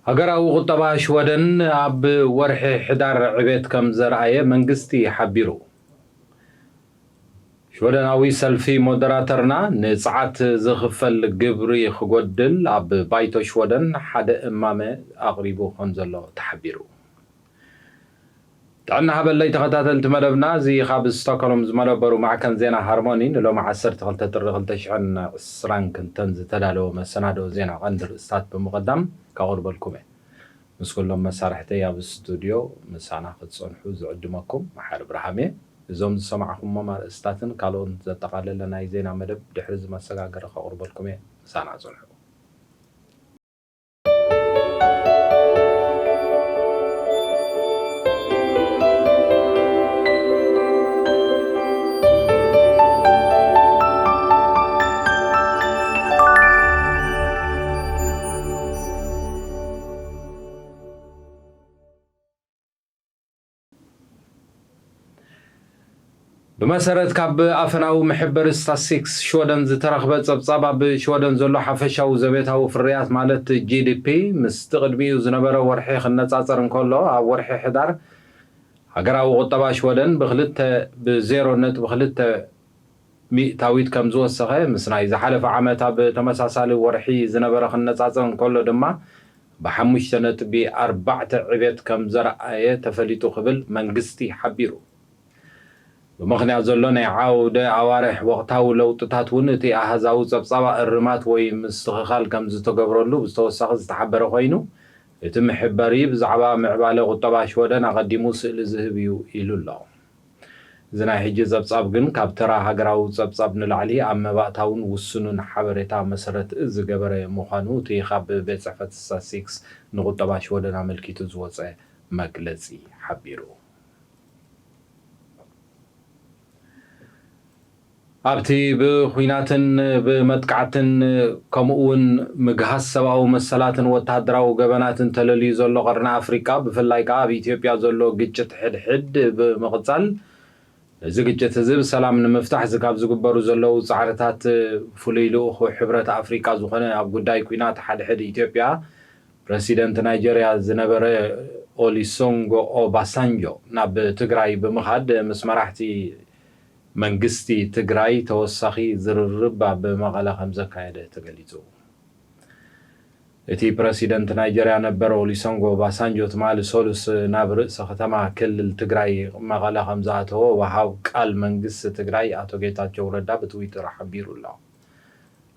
ሃገራዊ ቁጠባ ሽወደን ኣብ ወርሒ ሕዳር ዕቤት ከም ዘርኣየ መንግስቲ ሓቢሩ። ሽወደናዊ ሰልፊ ሞደራተርና ንጽዓት ዝኽፈል ግብሪ ክጎድል ኣብ ባይቶ ሽወደን ሓደ እማመ ኣቕሪቡ ከም ዘሎ ተሓቢሩ። ጥዕና ሃበለይ ተኸታተልቲ መደብና፣ እዚ ካብ ስቶክሆልም ዝመደበሩ ማዕከን ዜና ሃርሞኒ ንሎሚ ዓሰርተ ክልተ ጥሪ ክልተ ሽሕን ዕስራን ክልተን ዝተዳለወ መሰናድኦ ዜና ቀንዲ ርእስታት ብምቕዳም ከቕርበልኩም እየ። ምስ ኩሎም መሳርሕተይ ኣብ ስቱድዮ ምሳና ክትጸንሑ ዝዕድመኩም መሓሪ ብርሃም እየ። እዞም ዝሰማዕኹሞም ኣርእስታትን ካልኦን ዘጠቓለለ ናይ ዜና መደብ ድሕሪ እዚ መሰጋገሪ ከቕርበልኩም እየ። ምሳና ጽንሑ። ብመሰረት ካብ ኣፈናዊ መሐበሪ ስታትስቲክስ ሽወደን ዝተረኽበ ጸብጻብ፣ ኣብ ሽወደን ዘሎ ሓፈሻዊ ዘቤታዊ ፍርያት ማለት ጂ ዲ ፒ ምስቲ ቅድሚኡ ዝነበረ ወርሒ ክነጻጸር እንከሎ፣ ኣብ ወርሒ ሕዳር ሃገራዊ ቁጠባ ሽወደን ብክልተ፣ ብዜሮ ነጥቢ ክልተ ሚእታዊት ከም ዝወሰኸ፣ ምስ ናይ ዝሓለፈ ዓመት ኣብ ተመሳሳሊ ወርሒ ዝነበረ ክነጻጸር እንከሎ ድማ ብሓሙሽተ ነጥቢ ኣርባዕተ ዕቤት ከም ዘርኣየ ተፈሊጡ ክብል መንግስቲ ሓቢሩ። ብምኽንያት ዘሎ ናይ ዓውደ ኣዋርሕ ወቕታዊ ለውጥታት እውን እቲ ኣሃዛዊ ጸብጻብ እርማት ወይ ምስትኽኻል ከም ዝተገብረሉ ብዝተወሳኺ ዝተሓበረ ኮይኑ፣ እቲ መሐበሪ ብዛዕባ ምዕባለ ቁጠባ ሽወደን ኣቐዲሙ ስእሊ ዝህብ እዩ ኢሉ ኣሎ። እዚ ናይ ሕጂ ጸብጻብ ግን ካብ ተራ ሃገራዊ ጸብጻብ ንላዕሊ ኣብ መባእታውን ውሱኑን ሓበሬታ መሰረት ዝገበረ ምዃኑ እቲ ካብ ቤት ጽሕፈት ስታትስቲክስ ንቁጠባ ሽወደን ኣመልኪቱ ዝወጸ መግለጺ ሓቢሩ። ኣብቲ ብኹናትን ብመጥቃዕትን ከምኡ እውን ምግሃስ ሰብኣዊ መሰላትን ወተሃደራዊ ገበናትን ተለልዩ ዘሎ ቀርኒ ኣፍሪቃ፣ ብፍላይ ከኣ ኣብ ኢትዮጵያ ዘሎ ግጭት ሕድሕድ ብምቕጻል፣ ነዚ ግጭት እዚ ብሰላም ንምፍታሕ ዝ-፣ ካብ ዝግበሩ ዘለዉ ጻዕርታት ፍሉይ ልኡኹ ሕብረት ኣፍሪቃ ዝኾነ ኣብ ጉዳይ ኲናት ሓድሕድ ኢትዮጵያ ፕረሲደንት ናይጀርያ ዝነበረ ኦሊሶንጎ ኦባሳንጆ ናብ ትግራይ ብምኻድ ምስ መራሕቲ መንግስቲ ትግራይ ተወሳኺ ዝርርብ ኣብ መቐለ ከም ዘካየደ ተገሊጹ። እቲ ፕረሲደንት ናይጀርያ ነበር ኦሊሶንጎ ኦባሳንጆ ትማሊ ሰሉስ ናብ ርእሰ ከተማ ክልል ትግራይ መቐለ ከም ዝኣተወ ወሃብ ቃል መንግስቲ ትግራይ ኣቶ ጌታቸው ረዳ ብትዊተር ሓቢሩ ኣሎ።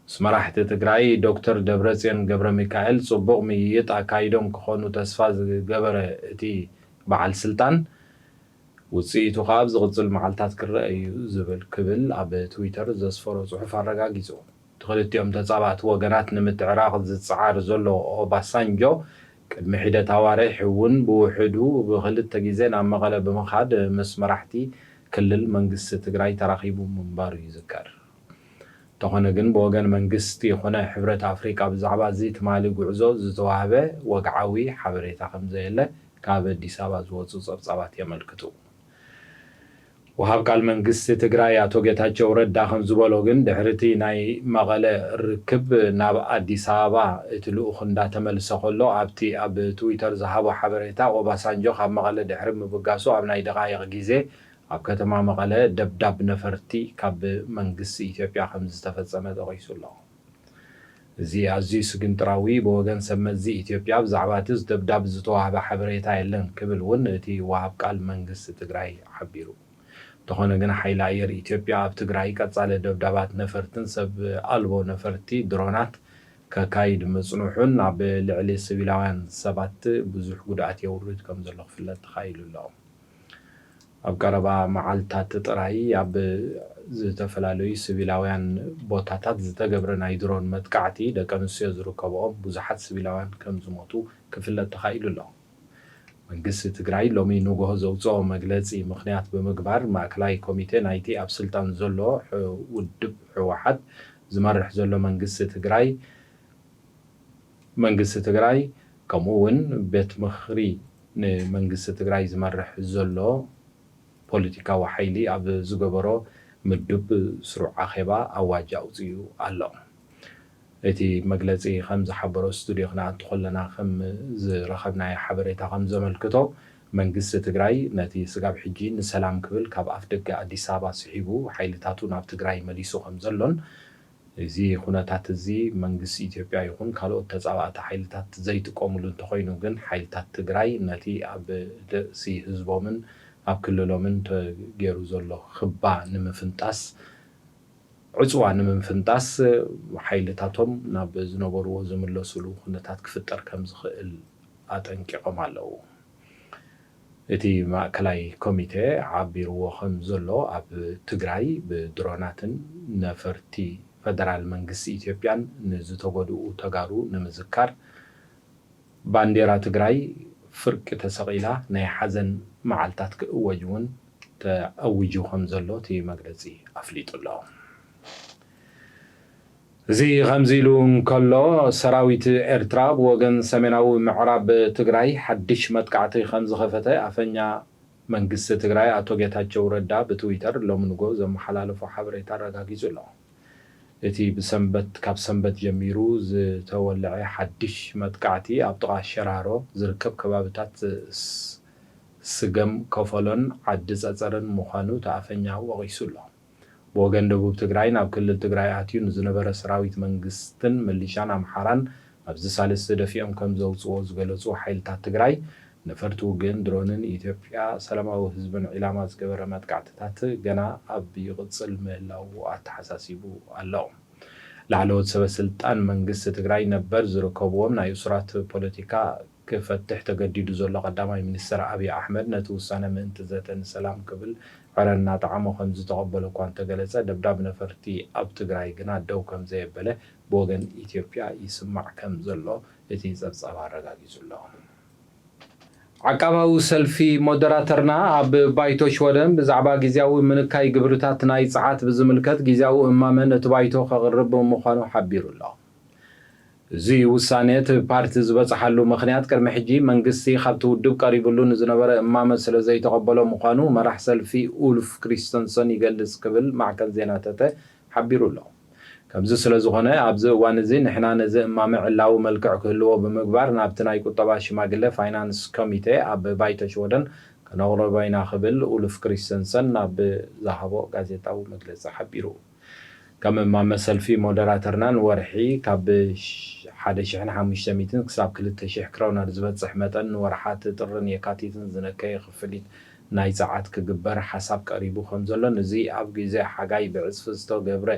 ምስ መራሕቲ ትግራይ ዶክተር ደብረጽዮን ገብረ ሚካኤል ጽቡቕ ምይይጥ ኣካይዶም ክኾኑ ተስፋ ዝገበረ እቲ በዓል ስልጣን፣ ውጽኢቱ ከኣ ኣብ ዝቕጽል መዓልታት ክረአ እዩ ዝብል ክብል ኣብ ትዊተር ዘስፈሮ ጽሑፍ ኣረጋጊጹ። እቲ ክልቲኦም ተጻባእቲ ወገናት ንምትዕራቕ ዝጽዓር ዘሎ ኦባሳንጆ፣ ቅድሚ ሒደት ኣዋርሕ እውን ብውሕዱ ብኽልተ ግዜ ናብ መቐለ ብምኻድ ምስ መራሕቲ ክልል መንግስቲ ትግራይ ተራኺቡ ምንባሩ ይዝከር። እንተኾነ ግን ብወገን መንግስቲ ይኹነ ሕብረት ኣፍሪቃ ብዛዕባ እዚ ትማሊ ጉዕዞ ዝተዋህበ ወግዓዊ ሓበሬታ ከም ዘየለ ካብ ኣዲስ ኣበባ ዝወጹ ጸብጻባት የመልክቱ። ወሃብ ቃል መንግስቲ ትግራይ ኣቶ ጌታቸው ረዳ ከም ዝበሎ ግን ድሕሪ እቲ ናይ መቐለ ርክብ ናብ ኣዲስ ኣበባ እቲ ልኡኽ እንዳተመልሰ ከሎ ኣብቲ ኣብ ትዊተር ዝሃቦ ሓበሬታ ኦባሳንጆ ካብ መቐለ ድሕሪ ምብጋሱ ኣብ ናይ ደቓይቕ ግዜ ኣብ ከተማ መቐለ ደብዳብ ነፈርቲ ካብ መንግስቲ ኢትዮጵያ ከም ዝተፈጸመ ጠቒሱ ኣሎ። እዚ ኣዝዩ ስግንጥራዊ፣ ብወገን ሰብ መዚ ኢትዮጵያ ብዛዕባ እቲ ደብዳብ ዝተዋህበ ሓበሬታ የለን ክብል እውን እቲ ወሃብ ቃል መንግስቲ ትግራይ ሓቢሩ። እንተኾነ ግን ሓይሊ ኣየር ኢትዮጵያ ኣብ ትግራይ ቀጻሊ ደብዳባት ነፈርትን ሰብ ኣልቦ ነፈርቲ ድሮናት ከካይድ ምጽንሑን ኣብ ልዕሊ ሲቪላውያን ሰባት ብዙሕ ጉድኣት የውርድ ከም ዘሎ ክፍለጥ ተኻኢሉ ኣሎ። ኣብ ቀረባ መዓልታት ጥራይ ኣብ ዝተፈላለዩ ሲቪላውያን ቦታታት ዝተገብረ ናይ ድሮን መጥቃዕቲ ደቂ ኣንስትዮ ዝርከብኦም ብዙሓት ሲቪላውያን ከም ዝሞቱ ክፍለጥ ተኻኢሉ ኣሎ። መንግስቲ ትግራይ ሎሚ ንግሆ ዘውፅኦ መግለፂ ምኽንያት ብምግባር ማእከላይ ኮሚቴ ናይቲ ኣብ ስልጣን ዘሎ ሕ-፣ ውድብ ህወሓት ዝመርሕ ዘሎ መንግስቲ ትግራይ መንግስቲ ትግራይ ከምኡ እውን ቤት ምኽሪ ንመንግስቲ ትግራይ ዝመርሕ ዘሎ ፖለቲካዊ ሓይሊ ኣብ ዝገበሮ ምዱብ ስሩዕ ኣኼባ ኣዋጅ ኣውፂኡ ኣሎ። እቲ መግለጺ ከም ዝሓበሮ፣ ስቱድዮ ክንኣቱ ከለና ከም ዝረኸብናዮ ሓበሬታ ከም ዘመልክቶ፣ መንግስቲ ትግራይ ነቲ ስጋብ ሕጂ ንሰላም ክብል ካብ ኣፍ ደገ ኣዲስ ኣበባ ስሒቡ ሓይልታቱ ናብ ትግራይ መሊሱ ከም ዘሎን፣ እዚ ኩነታት እዚ መንግስቲ ኢትዮጵያ ይኹን ካልኦት ተጻባእቲ ሓይልታት ዘይጥቀሙሉ እንተኾይኑ ግን፣ ሓይልታት ትግራይ ነቲ ኣብ ርእሲ ህዝቦምን ኣብ ክልሎምን ተገይሩ ዘሎ ክባ ንምፍንጣስ፣ ዕጽዋ ንምፍንጣስ ሓይልታቶም ናብ ዝነበርዎ ዝምለስሉ ኩነታት ክፍጠር ከም ዝኽእል ኣጠንቂቖም ኣለዉ። እቲ ማእከላይ ኮሚቴ ሓቢርዎ ከም ዘሎ፣ ኣብ ትግራይ ብድሮናትን ነፈርቲ ፈደራል መንግስቲ ኢትዮጵያን ንዝተጎድኡ ተጋሩ ንምዝካር፣ ባንዴራ ትግራይ ፍርቂ ተሰቒላ ናይ ሓዘን መዓልታት ክእወጅ እውን ተኣዊጁ ከም ዘሎ እቲ መግለጺ ኣፍሊጡ ኣሎ። እዚ ከምዚ ኢሉ እንከሎ፣ ሰራዊት ኤርትራ ብወገን ሰሜናዊ ምዕራብ ትግራይ ሓድሽ መጥቃዕቲ ከም ዝኸፈተ ኣፈኛ መንግስቲ ትግራይ ኣቶ ጌታቸው ረዳ ብትዊተር ሎሚ ንጎ ዘመሓላለፎ ሓበሬታ ኣረጋጊጹ ኣሎ። እቲ ብሰንበት፣ ካብ ሰንበት ጀሚሩ ዝተወልዐ ሓድሽ መጥቃዕቲ ኣብ ጥቓ ሸራሮ ዝርከብ ከባብታት ስ-፣ ስገም ከፈሎን ዓዲ ጸጸርን ምዃኑ እቲ ኣፈኛ ወቒሱ ኣሎ። ብወገን ደቡብ ትግራይ ናብ ክልል ትግራይ ኣትዩ ንዝነበረ ሰራዊት መንግስትን ምልሻን ኣምሓራን ኣብዚ ሳልስቲ ደፊኦም ከም ዘውፅዎ ዝገለፁ ሓይልታት ትግራይ፣ ነፈርቲ ውግእን ድሮንን ኢትዮጵያ ሰላማዊ ህዝብን ዒላማ ዝገበረ መጥቃዕትታት ገና ኣብ ይቕፅል ምህላዉ ኣተሓሳሲቡ ኣሎ። ላዕለዎት ሰበ ስልጣን መንግስቲ ትግራይ ነበር ዝርከብዎም ናይ እሱራት ፖለቲካ ክፈትሕ ተገዲዱ ዘሎ ቀዳማይ ሚኒስተር ኣብይ ኣሕመድ፣ ነቲ ውሳነ ምእንቲ ዘተ ንሰላም ክብል ዕረ እናጠዓሞ ከም ዝተቐበሎ እኳ እንተገለጸ፣ ደብዳብ ነፈርቲ ኣብ ትግራይ ግና ደው ከም ዘየበለ ብወገን ኢትዮጵያ ይስማዕ ከም ዘሎ እቲ ጸብጻብ ኣረጋጊጹ ኣሎ። ዓቃባዊ ሰልፊ ሞደራተርና ኣብ ባይቶ ሽወደን ብዛዕባ ግዝያዊ ምንካይ ግብርታት ናይ ጸዓት ብዝምልከት ግዝያዊ እማመ ነቲ ባይቶ ከቕርብ ምዃኑ ሓቢሩ ኣሎ። እዚ ውሳነ እቲ ፓርቲ ዝበጽሓሉ ምኽንያት፣ ቅድሚ ሕጂ መንግስቲ ካብቲ ውድብ ቀሪብሉ ንዝነበረ እማመ ስለ ዘይተቐበሎ ምዃኑ መራሕ ሰልፊ ኡልፍ ክሪስተንሰን ይገልጽ ክብል ማዕከን ዜና ተተ ሓቢሩ ኣሎ። ከምዚ ስለ ዝኾነ፣ ኣብዚ እዋን እዚ ንሕና ነዚ እማመ ዕላዊ መልክዕ ክህልዎ ብምግባር ናብቲ ናይ ቁጠባ ሽማግለ ፋይናንስ ኮሚቴ ኣብ ባይቶ ሽወደን ከነቕርቦ ኢና ክብል ኡልፍ ክሪስተንሰን ናብ ዝሃቦ ጋዜጣዊ መግለጺ ሓቢሩ። ከም እማመ ሰልፊ ሞደራተርና ንወርሒ ካብ ሽ-፣ ሓደ ሽሕን ሓሙሽተ ሚእትን ክሳብ ክልተ ሽሕ ክራውነር ዝበጽሕ መጠን ንወርሓት ጥርን የካቲትን ዝነከየ ክፍሊት ናይ ጸዓት ክግበር ሓሳብ ቀሪቡ ከም ዘሎን፣ እዚ ኣብ ግዜ ሓጋይ ብዕጽፊ ዝተገብረ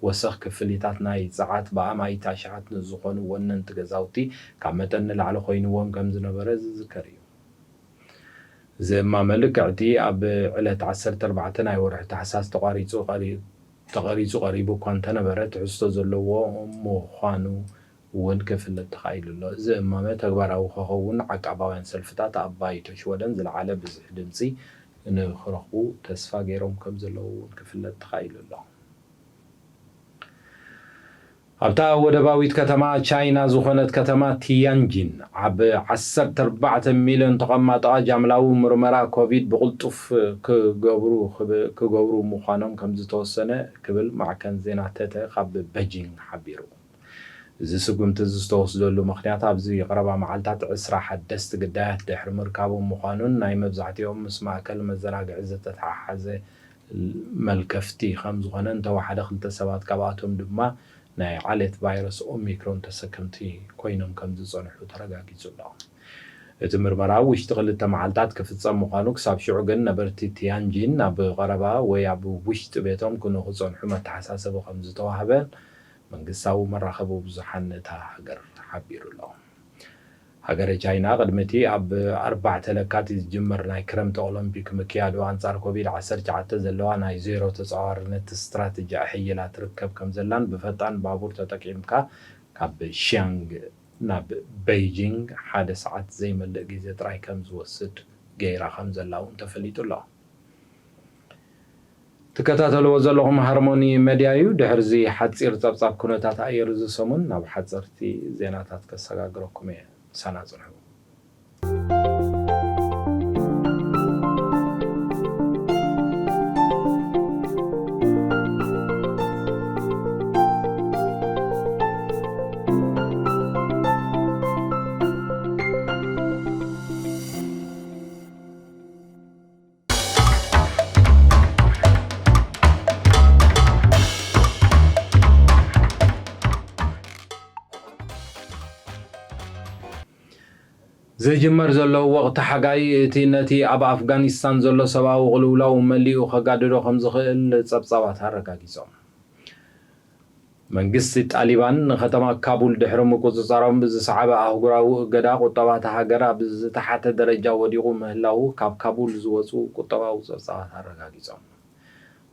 ወሰኽ ክፍሊታት ናይ ጸዓት ብኣማኢት ኣሽሓት ንዝኾኑ ወነንቲ ገዛውቲ ካብ መጠን ንላዕሊ ኮይንዎም ከም ዝነበረ ዝዝከር እዩ። እዚ እማመ ልክዕቲ ኣብ ዕለት ዓሰርተ ኣርባዕተ ናይ ወርሒ ታሕሳስ ተቋሪጹ ቀሪ-፣ ተቐሪጹ ቀሪቡ እኳ እንተነበረ፣ ትሕዝቶ ዘለዎ ምዃኑ እውን ክፍለጥ ተኻኢሉ ኣሎ። እዚ እማመ ተግባራዊ ክኸውን ዓቃባውያን ሰልፍታት ኣብ ባይቶ ሽወደን ዝለዓለ ብዝሒ ድምጺ ንኽረኽቡ ተስፋ ገይሮም ከም ዘለዉ እውን ክፍለጥ ተኻኢሉ ኣሎ። ኣብታ ወደባዊት ከተማ ቻይና ዝኾነት ከተማ ቲያንጂን፣ ኣብ ዓሰርተ ኣርባዕተ ሚልዮን ተቐማጦኣ ጃምላዊ ምርመራ ኮቪድ ብቕልጡፍ ክገብሩ፣ ክገብሩ ምዃኖም ከም ዝተወሰነ ክብል ማዕከን ዜና ተተ ካብ በጂንግ ሓቢሩ። እዚ ስጉምቲ እዚ ዝተወስደሉ ምኽንያት፣ ኣብዚ ቀረባ መዓልታት ዕስራ ሓደስቲ ግዳያት ድሕሪ ምርካቦም ምዃኑን፣ ናይ መብዛሕትኦም ምስ ማእከል መዘናግዒ ዝተተሓሓዘ መልከፍቲ ከም ዝኾነ፣ እንተወሓደ ክልተ ሰባት ካብኣቶም ድማ ናይ ዓሌት ቫይረስ ኦሚክሮን ተሰከምቲ ኮይኖም ከም ዝጸንሑ ተረጋጊጹ ኣሎ። እቲ ምርመራ ኣብ ውሽጢ ክልተ መዓልታት ክፍጸም ምዃኑ፣ ክሳብ ሽዑ ግን ነበርቲ ቲያንጂን ናብ ቀረባ ወይ ኣብ ውሽጢ ቤቶም ክን-፣ ክጸንሑ መተሓሳሰቢ ከም ዝተዋህበን መንግስታዊ መራኸቢ ብዙሓን እታ ሃገር ሓቢሩ ኣሎ። ሃገረ ቻይና ቅድሚ እቲ ኣብ ኣርባዕተ ለካቲት ዝጅምር ናይ ክረምቲ ኦሎምፒክ ምክያዱ፣ ኣንጻር ኮቪድ ዓሰርተ ትሽዓተ ዘለዋ ናይ ዜሮ ተጻዋርነት ስትራተጂ ኣሕይላ ትርከብ ከም ዘላን፣ ብፈጣን ባቡር ተጠቂምካ ካብ ሺያንግ ናብ ቤይጂንግ ሓደ ሰዓት ዘይመልእ ግዜ ጥራይ ከም ዝወስድ ገይራ ከም ዘላ እውን ተፈሊጡ ኣሎ። ትከታተልዎ ዘለኹም ሃርሞኒ መድያ እዩ። ድሕርዚ ሓጺር ጸብጻብ ኩነታት ኣየር እዚ ሰሙን ናብ ሓጸርቲ ዜናታት ከሰጋግረኩም እየ። ምሳና ጽንሑ። ዝጅመር ዘሎ ወቕቲ ሓጋይ እቲ ነቲ ኣብ ኣፍጋኒስታን ዘሎ ሰብኣዊ ቅልውላው መሊኡ ከጋድዶ ከም ዝኽእል ጸብጻባት ኣረጋጊጾም። መንግስቲ ጣሊባን ንከተማ ካቡል ድሕሪ ምቁጽጻሮም ብዝሰዓበ ኣህጉራዊ እገዳ፣ ቁጠባ እታ ሃገር ኣብ ዝተሓተ ደረጃ ወዲቑ ምህላዉ ካብ ካቡል ዝወጹ ቁጠባዊ ጸብጻባት ኣረጋጊጾም።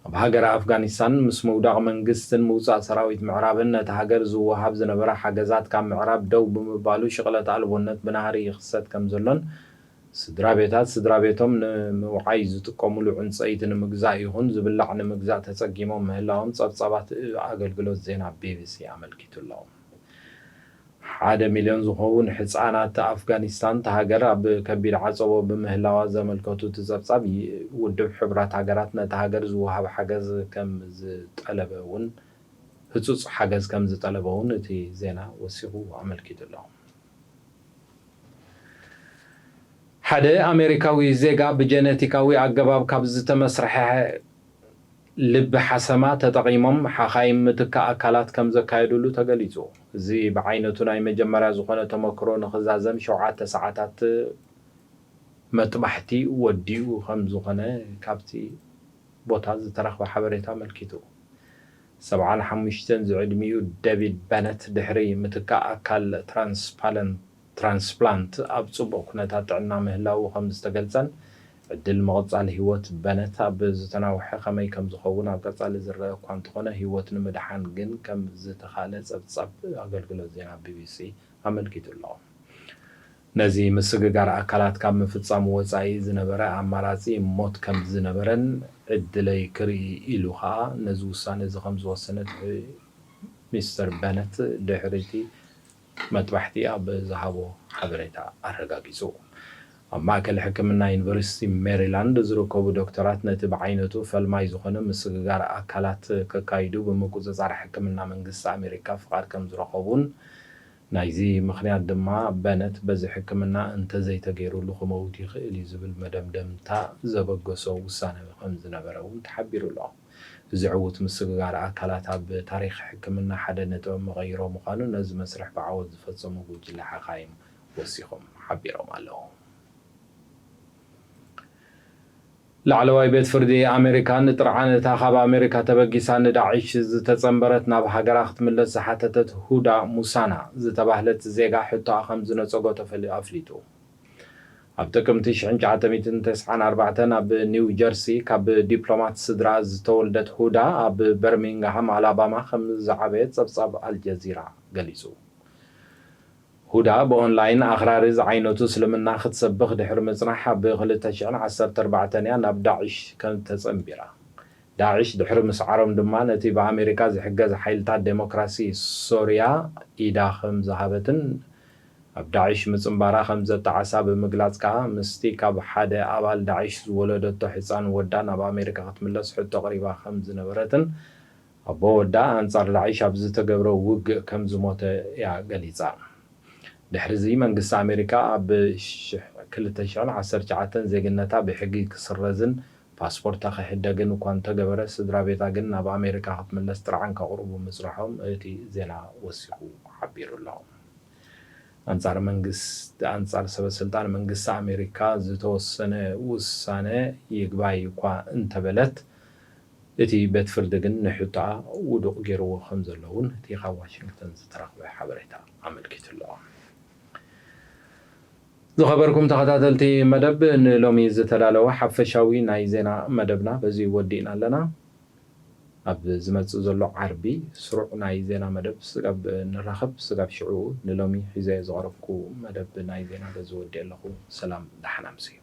ኣብ ሃገረ ኣፍጋኒስታን፣ ምስ ምውዳቕ መንግስትን ምውጻእ ሰራዊት ምዕራብን፣ ነቲ ሃገር ዝወሃብ ዝነበረ ሓገዛት ካብ ምዕራብ ደው ብምባሉ፣ ሽቕለት ኣልቦነት ብናህሪ ይኽሰት ከም ዘሎን፣ ስድራ ቤታት ስድራ ቤቶም ንምውዓይ ዝጥቀሙሉ ዕንጸይቲ ንምግዛእ ይኹን ዝብላዕ ንምግዛእ ተጸጊሞም ምህላዎም ጸብጻባት ኣገልግሎት ዜና ቢ ቢ ሲ ኣመልኪቱ ኣሎ። ሓደ ሚልዮን ዝኸውን ሕጻናት ኣፍጋኒስታን፣ እታ ሃገር ኣብ ከቢድ ዓጸቦ ብምህላዋ ዘመልከቱ እቲ ጸብጻብ፣ ይ-፣ ውድብ ሕቡራት ሃገራት ነቲ ሃገር ዝወሃብ ሓገዝ ከም ዝጠለበ እውን፣ ህጹጽ ሓገዝ ከም ዝጠለበ እውን እቲ ዜና ወሲኹ ኣመልኪቱ ኣሎ። ሓደ ኣሜሪካዊ ዜጋ ብጀነቲካዊ ኣገባብ ካብ ዝተመስርሐ ልቢ ሓሰማ ተጠቒሞም ሓኻይም ምትካእ ኣካላት ከም ዘካየዱሉ ተገሊጹ። እዚ ብዓይነቱ ናይ መጀመርያ ዝኾነ ተመክሮ ንኽዛዘም ሸውዓተ ሰዓታት መጥባሕቲ ወዲኡ ከም ዝኾነ ካብቲ ቦታ ዝተረኽበ ሓበሬታ ኣመልኪቱ። ሰብዓን ሓሙሽተን ዝዕድሚኡ ዴቪድ በነት ድሕሪ ምትካእ ኣካል ትራንስፓለን-፣ ትራንስፕላንት ኣብ ጽቡቕ ኩነታት ጥዕና ምህላዉ ከም ዝተገልጸን፣ ዕድል ምቕጻል ህይወት በነት ኣብ ዝተናውሐ ከመይ ከም ዝኸውን ኣብ ቀጻሊ ዝረአ እኳ እንተኾነ፣ ህይወት ንምድሓን ግን ከም ዝተኻእለ ጸብጻብ ኣገልግሎት ዜና ቢ ቢ ሲ ኣመልኪቱ ኣሎ። ነዚ ምስግጋር ኣካላት ካብ ምፍጻም ወጻኢ ዝነበረ ኣማራጺ ሞት ከም ዝነበረን፣ ዕድለይ ክርኢ ኢሉ ኸኣ ነዚ ውሳነ እዚ ከም ዝወሰነ ሚስተር በነት ድሕሪ እቲ መጥባሕቲ ኣብ ዝሃቦ ሓበሬታ ኣረጋጊጹ። ኣብ ማእከል ሕክምና ዩኒቨርሲቲ ሜሪላንድ ዝርከቡ ዶክተራት፣ ነቲ ብዓይነቱ ፈልማይ ዝኾነ ምስግጋር ኣካላት ከካይዱ ብምቁጽጻር ሕክምና መንግስቲ ኣሜሪካ ፍቓድ ከም ዝረኸቡን፣ ናይዚ ምኽንያት ድማ በነት በዚ ሕክምና እንተዘይተገይሩሉ ክመውት ይኽእል እዩ ዝብል መደምደምታ ዘበገሶ ውሳነ ከም ዝነበረ እውን ተሓቢሩ ኣሎ። እዚ ዕዉት ምስግጋር ኣካላት ኣብ ታሪኽ ሕክምና ሓደ ነጥቢ መቐይሮ ምዃኑ ነዚ መስርሕ ብዓወት ዝፈጸሙ ጉጅለ ሓኻይም ወሲኾም ሓቢሮም ኣለዉ። ላዕለዋይ ቤት ፍርዲ ኣሜሪካ ንጥርዓን እታ ካብ ኣሜሪካ ተበጊሳ ንዳዕሽ ዝተጸንበረት ናብ ሃገራ ክትምለስ ዝሓተተት ሁዳ ሙሳና ዝተባህለት ዜጋ ሕቶኣ ከም ዝነጸጎ ተፈሊ-፣ ኣፍሊጡ። ኣብ ጥቅምቲ ሽሕን ትሽዓተ ሚእትን ተስዓን ኣርባዕተን ኣብ ኒው ጀርሲ ካብ ዲፕሎማት ስድራ ዝተወልደት ሁዳ፣ ኣብ በርሚንግሃም ኣላባማ ከም ዝዓበየት ጸብጻብ ኣልጀዚራ ገሊጹ። ሁዳ ብኦንላይን ኣኽራሪ ዝዓይነቱ እስልምና ክትሰብኽ ድሕሪ ምጽናሕ፣ ኣብ ክልተ ሽሕን ዓሰርተ ኣርባዕተን እያ ናብ ዳዕሽ ከም ተጸንቢራ። ዳዕሽ ድሕሪ ምስዓሮም ድማ፣ ነቲ ብኣሜሪካ ዝሕገዝ ሓይልታት ዴሞክራሲ ሶርያ ኢዳ ከም ዝሃበትን ኣብ ዳዕሽ ምጽንባራ ከም ዘጣዓሳ ብምግላጽ ከኣ፣ ምስቲ ካብ ሓደ ኣባል ዳዕሽ ዝወለደቶ ሕጻን ወዳ ናብ ኣሜሪካ ክትምለስ ሕቶ ኣቕሪባ ከም ዝነበረትን፣ ኣቦ ወዳ ኣንጻር ዳዕሽ ኣብ ዝተገብረ ውግእ ከም ዝሞተ እያ ገሊጻ። ድሕሪ እዚ መንግስቲ ኣሜሪካ ኣብ ሽሕ-፣ ክልተ ሽሕን ዓሰርተ ትሽዓተን ዜግነታ ብሕጊ ክስረዝን ፓስፖርታ ክሕደግን እኳ እንተገበረ፣ ስድራ ቤታ ግን ናብ ኣሜሪካ ክትምለስ ጥርዓን ከቕርቡ ምጽንሖም እቲ ዜና ወሲኹ ሓቢሩ ኣሎ። ኣንጻር መንግስቲ፣ ኣንጻር ሰበ ስልጣን መንግስቲ ኣሜሪካ ዝተወሰነ ውሳነ ይግባይ እኳ እንተበለት፣ እቲ ቤት ፍርዲ ግን ንሕቶኣ ውዱቕ ገይርዎ ከም ዘሎ እውን እቲ ካብ ዋሽንግተን ዝተረኽበ ሓበሬታ ኣመልኪቱ ኣሎ። ዝኸበርኩም ተኸታተልቲ መደብ፣ ንሎሚ ዝተዳለወ ሓፈሻዊ ናይ ዜና መደብና በዚ ወዲእና ኣለና። ኣብ ዝመጽእ ዘሎ ዓርቢ ስሩዕ ናይ ዜና መደብ ስጋብ ንራኸብ፣ ስጋብ ሽዑ ንሎሚ ሒዘ ዝቐረብኩ መደብ ናይ ዜና በዚ ወዲእ ኣለኹ። ሰላም፣ ደሓን ኣምስዩ።